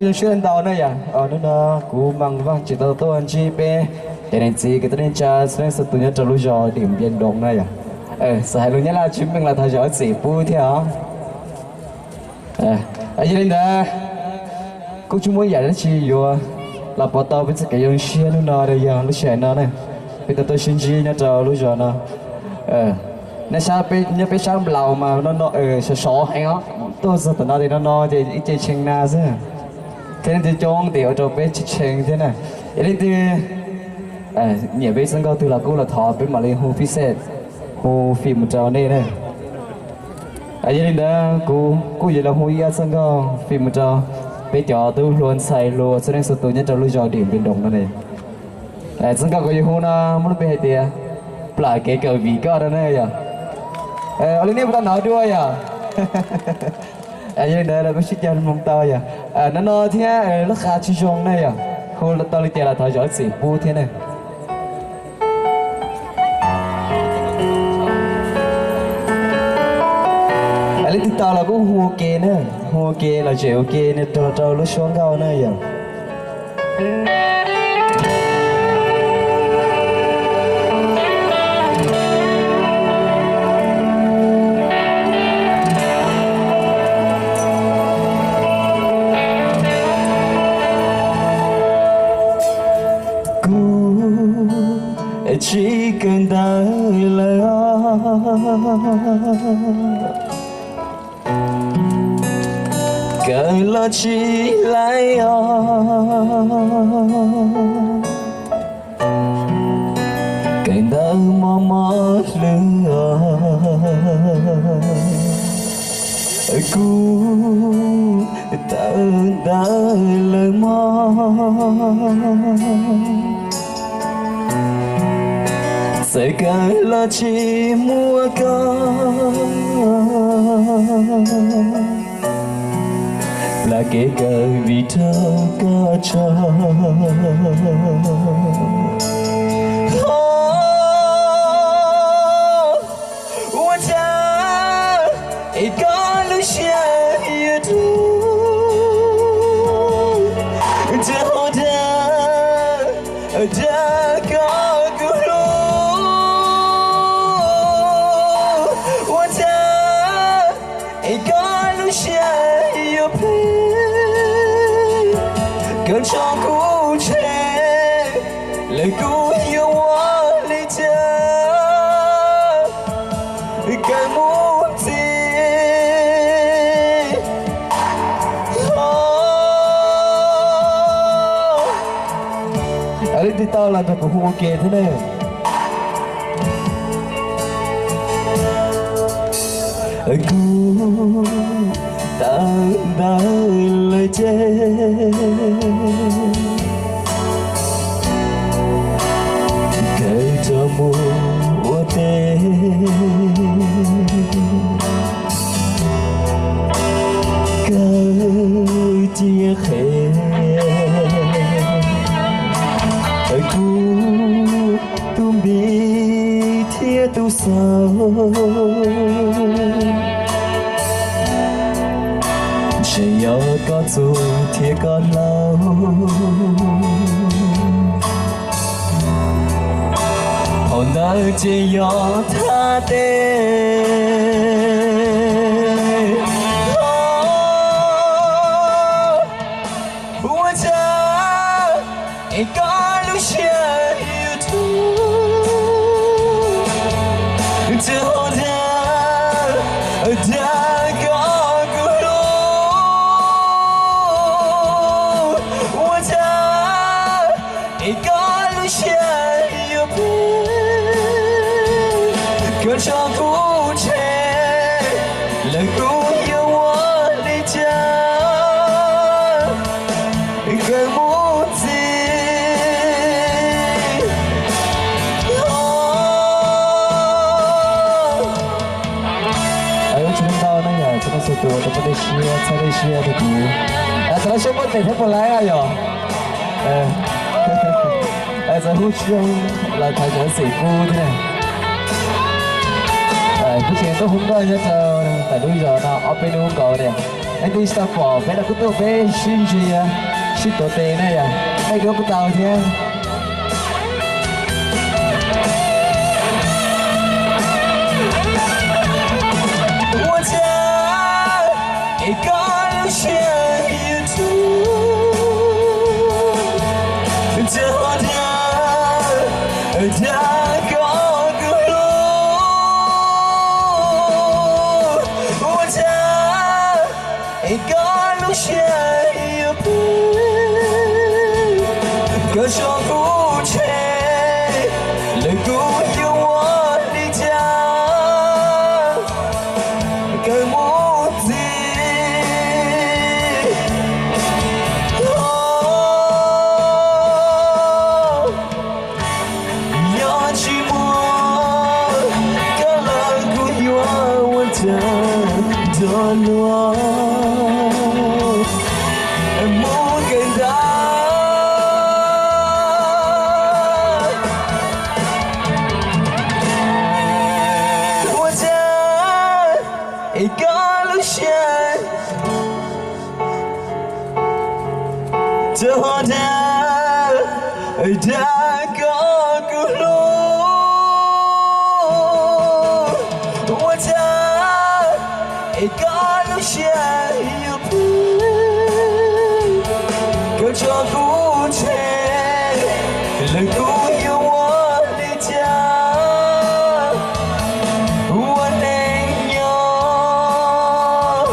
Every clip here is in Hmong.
Zoo siab ntau na yom, hnub no kuv Mas Vaj tseem tau tuaj ntsib peb cov niam txiv kwv tij neej tsa txhua leej txhua tus nyob rau lub zos Dim Npias Doos na yom. Xav hais lus Nyab Laj tsis meej los thov zam lub txim pub thiab os. Yog li ntawd, kuj tsis muaj yam dab tsi yuav los pauv tau peb txoj kev zoo siab hnub no, yog lub sij hawm no ne, peb tau tuaj sib ntsib nyob rau lub zos no. Nej saib peb nyob peb sab nplaum mas no no sov sov heev os, tuaj txog tom no ces no no ces ib ce tshee na xwb. Thiab leej twg coob ces ua rau peb tshee tshee thiab na. Yog leej twg nyiam peb txoj nkauj twg los kuj los thov peb mam li hu fij xej, hu fij mus rau nej na. Yog li ntawd kuv kuj yuav los hu ib ob txoj nkauj fij mus rau peb cov tub hluas ntxhais hluas txhua leej txhua tus nyob rau lub zos Dim Npias Doos no ne. Txoj nkauj kuv yuav hu no muaj lub npe hais tias Plam kev kawm vim koj no na yom. Ua li nej puas tau hnov dua yom? Yog li ntawd los kuj sib cag mloog tau yom. No no thiab lub qa tsis zoo na yom, hu tau li cas los thov zam lub txim pub thiab na. Leej twg tau los kuj hu ua ke na, hu ua ke los zem ua ke rau rau lub suab nkauj na yom. Kuv tsis kawm ntawv lawm, kawm los tsis laib os, kawm ntawv mos mos hlwb os. Kuv tawm ntawv lawm mog, txawm kawm los tsis muaj koj, plam kev kawm vim raug koj tso. Ua cas es koj lub siab yuav rub, ntsia hauv dag, dag koj kuv hlub. Ua cas es koj lub siab yuav phem, koj tso kuv tseg, lawv kuj yuav ua li cas, kawm mus ntxiv. Leej twg tau los nrog kuv hu ua ke thiab ne. Kuv tawm ntawv lawm ces kawm rov mus ua teb, kawm cia qhev, kuv tus npis thiab tus xaus, ntshe yog koj txuj thiab koj hlau, hauv ntawv ces yog thaj teb. Ua cas es koj lub siab yuav rub, ntsia hauv dag, dag koj kuv hlub. Ua cas es koj lub siab yuav phem, koj tso kuv tseg, lawv kuj yuav ua li cas, kawm mus ntxiv. Ua tsaug ntau na yom, txhua leej txhua tus uas tau muaj dej siab txhawb dej siab rau kuv. Txhua leej siab muaj tes thiab puas laib na yom. Txawm hu tsis zoo los thov zam lub txim pub thiab na. Kuv tseem tuaj hu nkauj nyob rau ntawm lub zos no ob peb hnub nkaus tiag. Leej twg tsis tau pom peb los kuj tuaj peb sib ntsia sib tuav tes na yom, nej kuj tau thiab. Ua cas es koj lub siab yuav tu, ntxhais hluas, dag koj kuv hlub. Ua cas es koj lub siab yuav pw, koj tso kuv tseg, lawv kuj yuav ua li cas, koj mus ntxiv. Yog tsis muaj koj los kuv yuav ua cas nrog luag mus kawm ntawv. Ua cas es koj lub siab txawm ho dag, dag koj kuv hlub. Ua cas es koj lub siab yuav pw, koj tso kuv tseg, lawv kuj yuav ua li cas, ua neej nyob.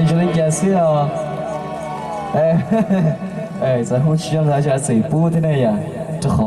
Zoo li cas xwb os. Txawm hu tsis zoo los tseem pub thiab ne yom, rau qhov